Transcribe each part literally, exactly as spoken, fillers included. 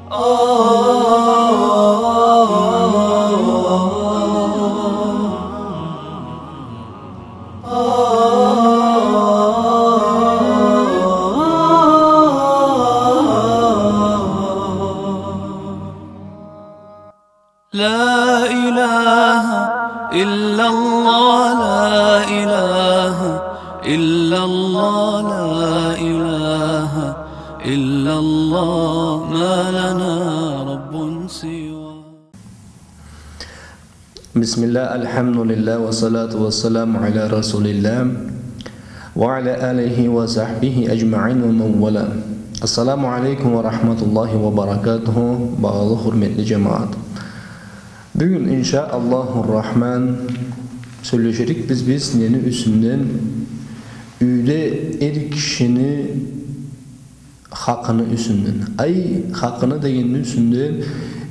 لا إله إلا الله، لا إله إلا الله، لا إله إلا الله، ما لنا رب سواه. بسم الله، الحمد لله، والصلاة والسلام على رسول الله، وعلى آله وصحبه أجمعين ومن والاه. السلام عليكم ورحمة الله وبركاته. Багъалы хурметли джамагъат. Бюгюн, иншаАллаху Рахман, сёлеширикбиз биз нени юсюнден? Юйде эр кишини хакъыны юсюнден. Ай, хакъыны дегенни юсюнден,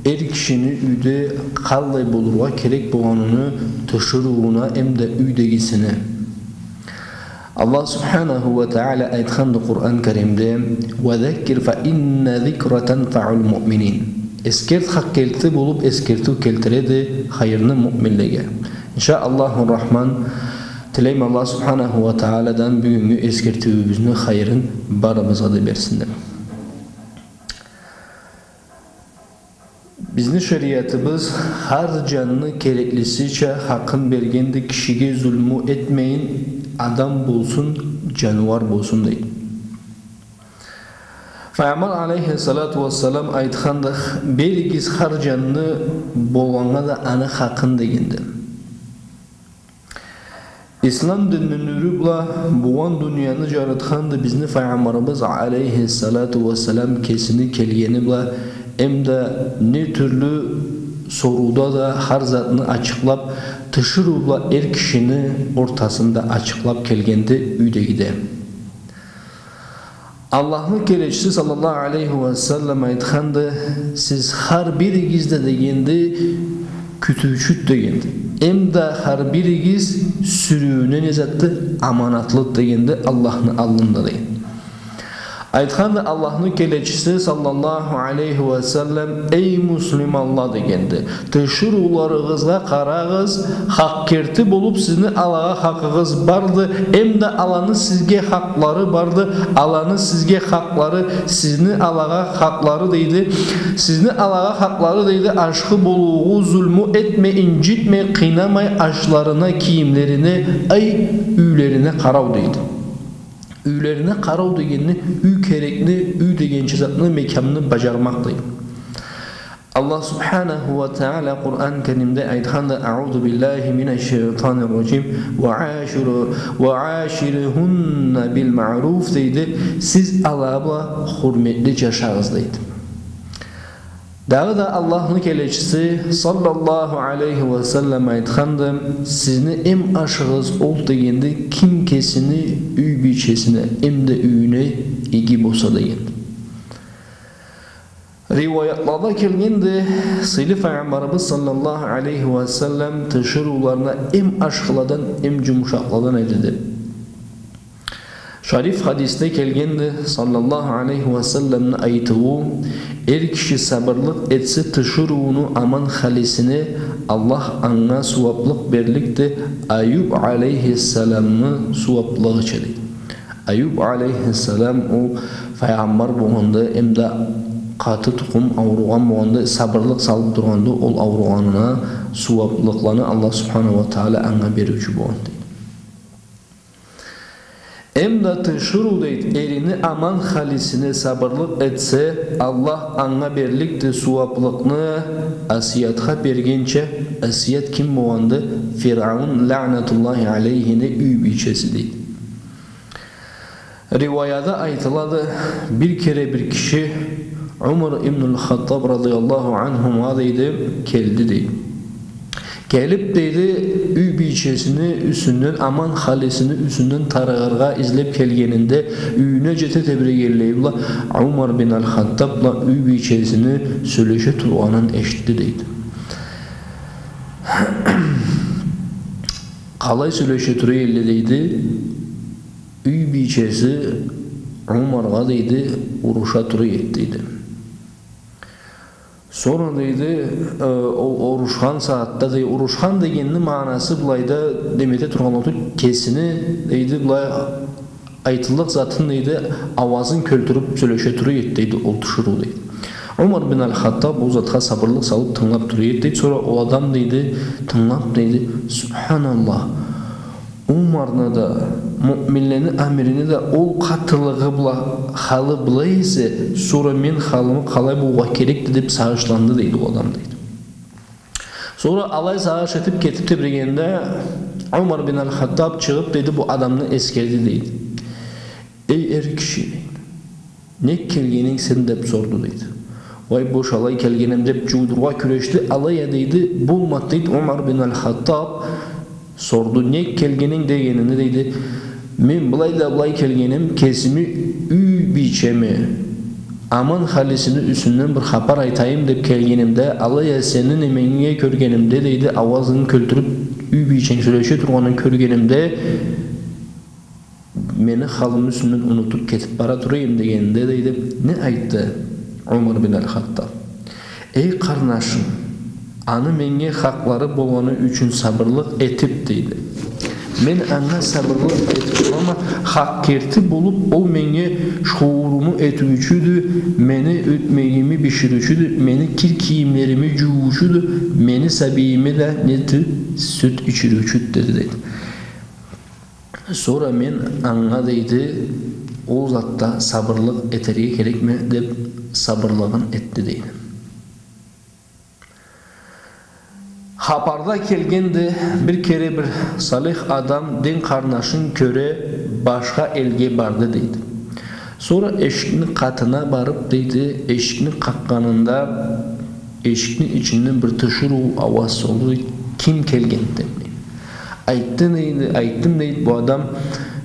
эр кишини юйде къаллай болургъа керек болгъаныны тиширыуна эмда юйдегисине. Аллах Субханаху уа Тагъала айтханды Къуран Каримде: «وذكر فإن الذكرى تنفع المؤمنين». Эсгерт, хакъ келти болуб, эсгертиу келтиреди хайырны муъминлеге. ИншаАллаху Рахман, тилейме Аллах Субханаху уа Тагъаладан бюгюннгю эсгертиуюбюзню хайырын барыбызгъа да берсин деб. Бизни шериатыбыз хар джанны кереклисича хакъын бергенди, кишиге зулму этмейин, адам болсун, джаныуар болсун, дейди. Файгъамбар алейхиссалату уассалам айтханды: «Беригиз хар джанны болгъаннга да аны хакъын», — дегенди. Ислам динни нюрю бла бу он дунияны джарытханды бизни Файгъамбарыбыз алейхиссалату уассалам, кесини келгени бла, эмда не тюрлю сорууда да хар затны ачыкълаб, тиширыу бла эр кишини ортасында ачыкълаб келгенди юйдегиде. Аллахны келечиси саллаллаху алейхи уа саллам айтханды: «Сиз хар биригиз да, — дегенди, — кютюучюд, — дегенди. — Эмда хар биригиз сюрюуюне не затды? — Аманатлыд, — дегенди, — Аллахны аллында», — деген. Айтханды Аллахны келечиси саллаллаху алейхи уа саллам: «Эй муслиманла, — дегенди, — тиширыуларыгъызгъа къарагъыз, хакъ керти болуб сизни алагъа хакъыгъыз барды, эмда аланы сизге хакълары барды, аланы сизге хакълары, сизни алагъа хакълары, — дейди, — сизни алагъа хакълары, — дейди, — ашхы болугъуз, зулму этмей, инджитмей, къыйнамай, ашларына, кийимлерине, ай, юйлерине къарау», — дейди. Юйлерине къарау дегенни, юй керекни, юй дегенча затны, мекямны баджармакъ, дейди. Аллах Субханаху уа Тагъала Къуран Каримде айтханды: «أعوذ بالله من الشيطان الرجيم. وعاشر، وعاشرهن بالمعروف», — дейди. «Сиз ала бла хурметли джашагъыз», — дейди. Дагъыда Аллахны келечиси саллаллаху алейхи уа саллам айтханды: «Сизни эм ашыгъыз ол, — дегенди, — ким кесини юй бийчесине, эмда юйюне иги болса», — дегенди. Риуаятлада келгенди, сыйлы Файгъамбарыбыз саллаллаху алейхи уа саллам тиширыуларына эм ашхыладан, эм джумушакъладан эди деб. Шариф хадисде келгенди, саллаллаху алейхи уа салламны айтыуу: «Эр киши сабырлыкъ этсе тиширыуну аман халисине, Аллах анга сууаблыкъ берликди Аюб алейхиссаламны сууаблыгъыча», — дейди. Аюб алейхиссалам ол файгъамбар болгъанды, эмда къаты тукъум ауругъан болгъанды, сабырлыкъ салыб тургъанды ол ауругъанына, сууаблыкъланы Аллах Субханаху уа Тагъала анга бериучю болгъанды. Эмда тиширыу, дейди, эрини аман халисине сабырлыкъ этсе, Аллах анга берликди сууаблыкъны Асиятха бергенча. Асият ким болгъанды? Фиръаун, лаънатуллахи алейхини юй бийчеси, дейди. Риуаяда айтылады, бир кере бир киши Умар ибн аль-Хаттаб радыяллаху анхума, дейди, келди, дейди. Келиб, дейди, юй бийчесини юсюнден, аман халисини юсюнден тарыгъыргъа излеб келгенинде, юйюне джете тебрегенлей бла Умар бин аль-Хаттаб бла юй бийчесини сёлеше тургъанын эшитди, дейди. Къалай сёлеше тура элле, дейди, юй бийчеси Умаргъа, дейди, уруша тура эди, дейди. Сора, дейди, э, ол урушхан сагъатда, дейди, урушхан дегенни магъанасы былайда, демете тургъанлай, кесини, дейди, былай айтыллыкъ затын, дейди, ауазын кёлтюрюп сёлеше тура эди, дейди, ол тиширыу, дейди. Умар бин аль-Хаттаб ол затха сабырлыкъ салып тынгылап тура эди, дейди. Сора ол адам, дейди, тынгылап, дейди, «Субханаллах, Умарны да, муъминлени амирини да ол къатылыгъы бла халы былай эсе, сора мен халымы къалай болургъа керекди?» деп сагъышланды, дейди, ол адам, дейди. Сора алай сагъыш этип кетип тебрегенде, Умар бин аль-Хаттаб чыгъып, дейди, бу адамны эсгерди, дейди. «Эй эр киши, нек келгенинг сен?» деп сорду, дейди. «Уай, бош алай келгенем», деп джууйдургъа кюрешди. Алай а, дейди, болмады, дейди, Умар бин аль-Хаттаб сорду, «Нек келгенинг?» дегенине, дейди, «Мен былай да былай келгенем, кесими юй бийчеми аман халисини юсюнден бир хапар айтайым деп келгенемде, алай а сени неменге кёргенимде, дейди, ауазынгы кёлтюрюп, юй бийченг сёлеше тургъанын кёргенимде, мени халымы юсюнден унутуп кетип бара тура эдим», дегенде, дейди, не айтды Умар бин аль-Хаттаб? «Эй къарнашым, аны меннге хакълары болгъаны ючюн сабырлыкъ этип, дейди, мен анга сабырлыкъ этип турама, хакъ керти болуп, ол меннге шууруму этиучюдю, мени ётмегими бишириучюдю, мени кир кийимлерими джуучуду, мени сабийиме да нети, сют ичириучюдю», деди, дейди. Сора мен анга, дейди, ол затда сабырлыкъ этерге керекме деп сабырлыгъын этди, дейди. Хапарда келгенди, бир кере бир салих адам дин къарнашын кёре башха элге барды, дейди. Сора эшикни къатына барып, дейди, эшикни къакъгъанында эшикни ичинден бир тиширыу ауаз сорду, дейди, «Ким келгенди?» деп. Айтды, дейди, айтдым, дейди, бу адам,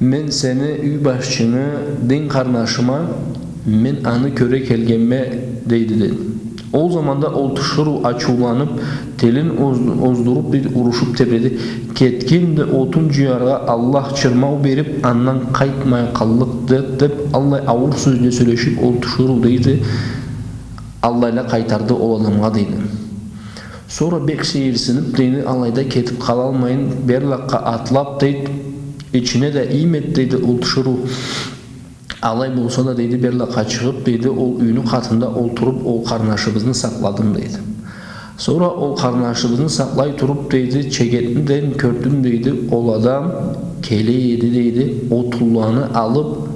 «Мен сени юй башчынгы дин къарнашыма, мен аны кёре келгенме», дейди, дейди. Ол заманда ол тиширыу ачыуланып, тилин оз-, оздуруп, дейди, урушуп тебреди. «Кетгенди отун джуяргъа, Аллах чырмау берип, андан къайтмай къаллыкъды», деп, аллай ауур сёзле сёлешип, ол тиширыу, дейди, аллайла къайтарды ол адамгъа, дейди. Сора бек сейирсинип, дейди, алайда кетип къалалмайын, берлакъгъа атлап, дейди, ичине да иймеди, дейди, ол тиширыу. Алай болса да, дейди, берлакъгъа чыгъып, дейди, ол юйню къатында олтуруп, ол къарнашыбызны сакъладым, дейди. Сора ол къарнашыбызны сакълай туруп, дейди, чегетден кёрдюм, дейди, ол адам келе эди, дейди, отунланы алып,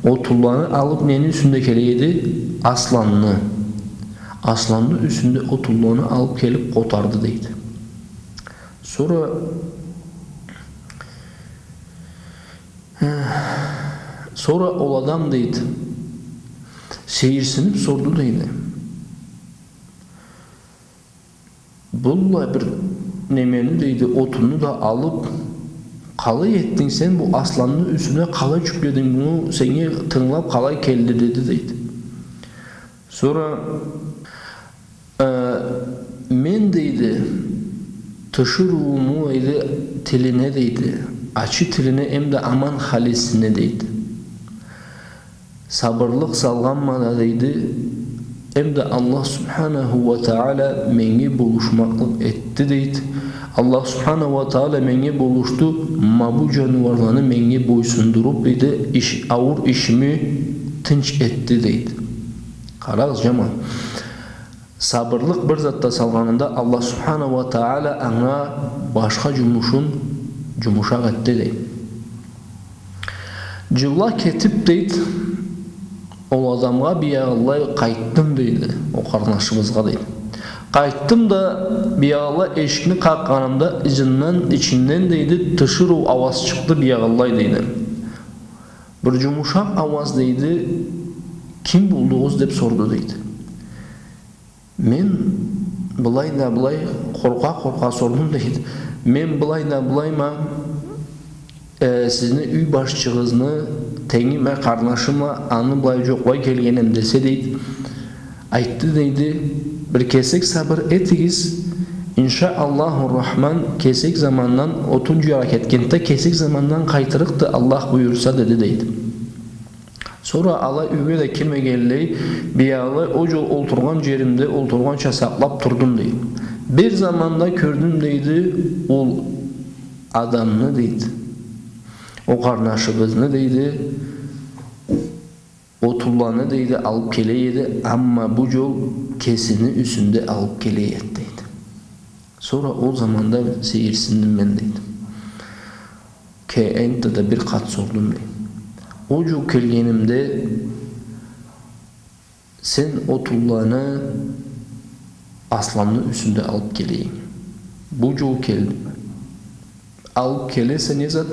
отунланы алып, нени юсюнде келе эди? Асланны. Асланны юсюнде отунланы алып келип къотарды, дейди. Сора, сора ол адам, дейди, сейирсинип сорду, дейди. Быллай бир немени, дейди, отунну да алып, къалай этдинг сен, бу асланны юсюне къалай джюклединг муну, сеннге тынгылап къалай келди, деди, дейди. Сора, э, мен, дейди, тиширыуму, дейди, тилине, дейди, ачы тилине эмда аман халисине, дейди, сабырлыкъ салгъанма да, дейди, эмда Аллах Субханаху уа Тагъала меннге болушмакълыкъ этди, дейди. Аллах Субханаху уа Тагъала меннге болушду, ма бу джаныуарланы меннге бойсундуруп, дейди, иш-, ауур ишими тынч этди, дейди. Къарагъыз, джамагъат. Сабырлыкъ бир затда салгъанында Аллах Субханаху уа Тагъала анга башха джумушун джумушакъ этди, дейди. Джылла кетип, дейди, ол адамгъа биягъылай къайтдым, дейди, ол къарнашыбызгъа, дейди. Къайтдым да, биягъылай эшикни къакъгъанымда, ызындан, ичинден, дейди, тиширыу ауаз чыкъды биягъылай, дейди. Бир джумушакъ ауаз, дейди, «Ким болдугъуз?» деп сорду, дейди. Мен былай да былай къоркъа-къоркъа сордум, дейди. Мен былай да былайма, э, сизни юй башчыгъызны тенгиме, къарнашымла, аны былай джокълай келгенем десе, дейди. Айтды, дейди, бир кесек сабыр этигиз, иншаАллаху Рахман, кесек замандан отун джуяргъа кетгенде, кесек замандан къайтырыкъды, Аллах буюрса, деди, дейди. Сора ала юйге да кирмегенлей, биягъы ол джол олтургъан джеримде олтургъанча сакълаб турдум, дейди. Бир заманда кёрдюм, дейди, ол адамны, дейди, ол къарнашыбызны, дейди, отунланы, дейди, алыб келе эди, амма бу джол кесини юсюнде алыб келе эди, дейди. Сора ол заманда сейирсиндим мен, дейди. Кеси энтда да бир къат сордум, дейди. Ол джол келгенимде сен отунланы асланны юсюнде алыб келе эдинг. Бу джол келдинг. Алыб келесе не зат,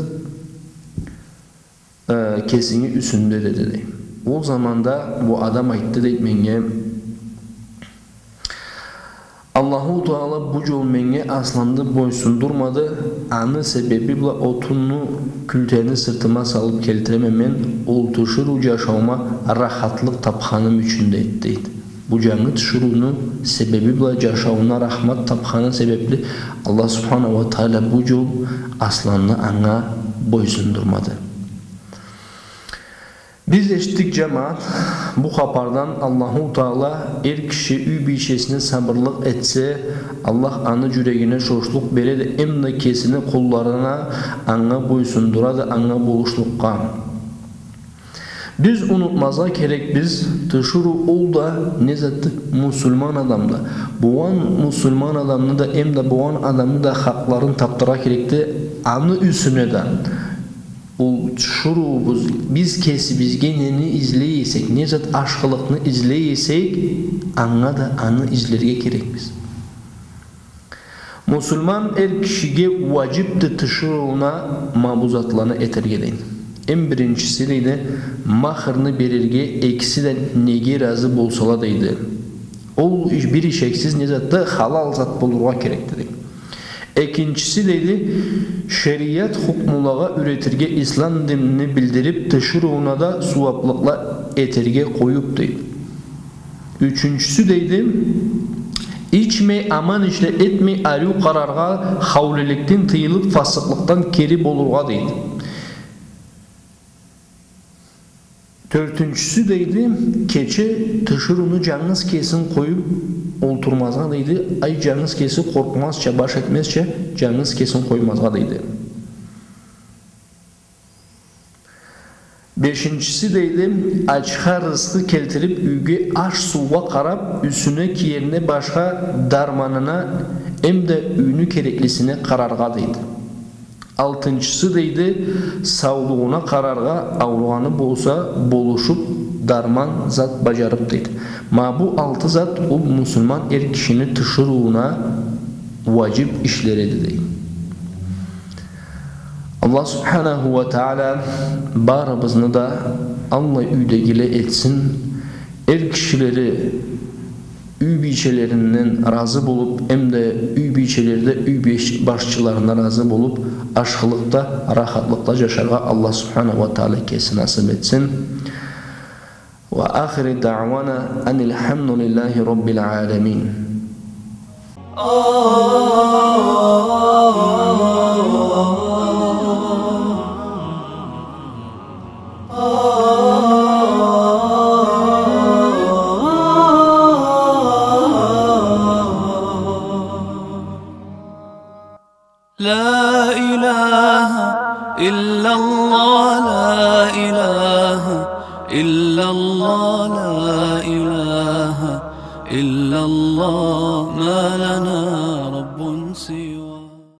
э, кесинги юсюнде, деди, дейди. Ол заманда бу адам айтды, дейди, меннге: Аллаху Таала бу джол меннге асланны бойсундурмады, аны себеби бла отунну, кюлтени сыртыма салыб келтиреме мен, ол тиширыу джашаума рахатлыкъ табханым ючюн, дейди, дейди. Бу джангы тиширыуну себеби бла джашауна рахмат табханы себебли Аллах Субханаху уа Таала бу джол асланны анга бойсундурмады. Биз эшитдик, джамагъат, бу хапардан, Аллаху Таала эр киши юй бийчесине сабырлыкъ этсе, Аллах аны джюрегине шошлукъ береди, эмда кесини къулларына анга бойсундурады, анга болушлукъгъа. Биз унутмазгъа керекбиз, тиширыу ол да не затды, муслиман адамды. Болгъан муслиман адамны да, эмда болгъан адамны да хакъларын табдыргъа керекди, аны юсюне да. Ол тиширыуубуз, биз кесибизге нени излей эсек, не зат ашхылыкъны излей эсек, анга да аны излерге керекбиз. Муслиман эр кишиге уаджибди тиширыуна ма бу затланы этерге, дейди. Эм биринчиси, дейди, махрны берирге, экиси да неге разы болсала, дейди. Ол иш-, бир ишексиз не затды, халал зат болургъа керекди, дейди. Экинчиси, дейди, шериат хукмулагъа юретирге, ислам динни билдириб, тиширыуна да сууаблыкъла этерге къоюб, дейди. Ючюнчюсю, дейди, ичмей, аман ишле этмей, ариу къараргъа, хаулиликден тыйылыб, фасыкълыкъдан кери болургъа, дейди. Тёртюнчюсю, дейди, кече тиширыуну джангыз кесин къоюб олтурмазгъа, дейди. Ай, джангыз кеси къоркъмазча, баш этмезча, джангыз кесин къоймазгъа, дейди. Бешинчиси, дейди, ачха рызкъы келтириб, юйге аш-суугъа къараб, юсюне киерине, башха дарманына эмда юйню кереклисине къараргъа, дейди. Алтынчысы, дейди, саулугъуна къараргъа, ауругъаны болса, болушуб, дарман зат баджарыб, дейди. Ма бу алты зат ол муслиман эр кишини тиширыуна уаджиб ишлери эди, дейди. Аллах Субханаху уа Тагъала барыбызны да аллай юйдегиле этсин, эр кишилери юй бийчелеринден разы болуб, эмда юй бийчелери да юй беш-, башчыларына разы болуб, ашхылыкъда, рахатлыкъда джашаргъа Аллах Субханаху уа Тагъала кеси насыб этсин. وآخر دعوانا أن الحمد لله رب العالمين. لا إله إلا الله، لا إله إلا الله، لا إله إلا الله، ما لنا رب سواه.